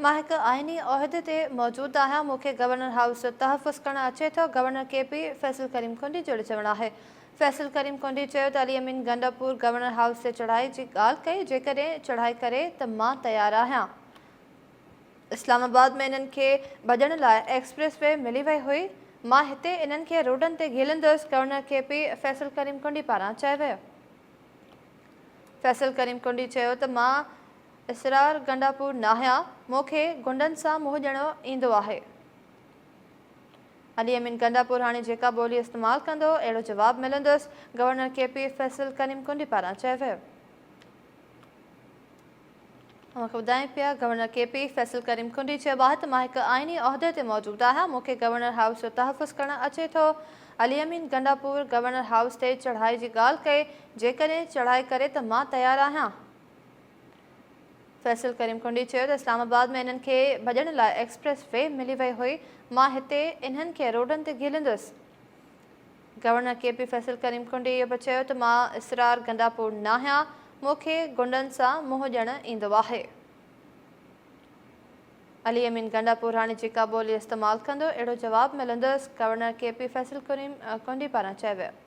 مان هڪ آئيني عهدي تي موجود آهيان، مون کي گورنر هائوس جو تحفظ ڪرڻ اچي ٿو، governor K P Faisal Karim Kundi جو چوڻ آهي. فيصل ڪريم ڪنڊي چيو ته علي امين گنڊاپور گورنر هائوس تي چڙهائي جي ڳالهه ڪئي، جيڪڏهن چڙهائي ڪري ته مان تيار آهيان. اسلام آباد ۾ انهن کي ڀڄڻ لاء ايڪسپريس وي ملي وئي هئي، مان هتي انهن کي روڊن تي گهيلندس، governor K P Faisal Karim Kundi پاران چيو ويو. فيصل ڪريم ڪنڊي چيو ته مان اسرار گنڊاپور ناهيان، مون کي غنڊن سان منهن ڏيڻو ايندو آهي. علي امين گنڊاپور هاڻي جيڪا ٻولي استعمال ڪندو، اهڙو جواب ملندس، governor K P Faisal Karim Kundi پاران چيو ويو. اوهان کي ٻڌايون پيا governor K P Faisal Karim Kundi چيو آهي ته مان هڪ آئيني عهدي تي موجود آهيان، مون کي گورنر هائوس جو تحفظ ڪرڻ اچي ٿو. علي امين گنڊاپور گورنر هائوس تي چڙهائي جي ڳالهه ڪئي، جيڪڏهن چڙهائي ڪري ته مان تيار آهيان. فيصل ڪريم ڪنڊي چيو ته اسلام آباد ۾ انهن کي ڀڄڻ لاء ايڪسپريس وي ملي وئي هئي، مان هتي انهن کي روڊن تي گهليندس. Governor K P Faisal Karim Kundi اهو به چيو ته مان اسرار گنڊاپور ناهيان، مون کي غنڊن سان منهن ڏيڻ ايندو آهي. علي امين گنڊاپور هاڻي جيڪا ٻولي استعمال ڪندو، اهڙو جواب ملندس، governor K P Faisal Karim Kundi پاران چيو ويو.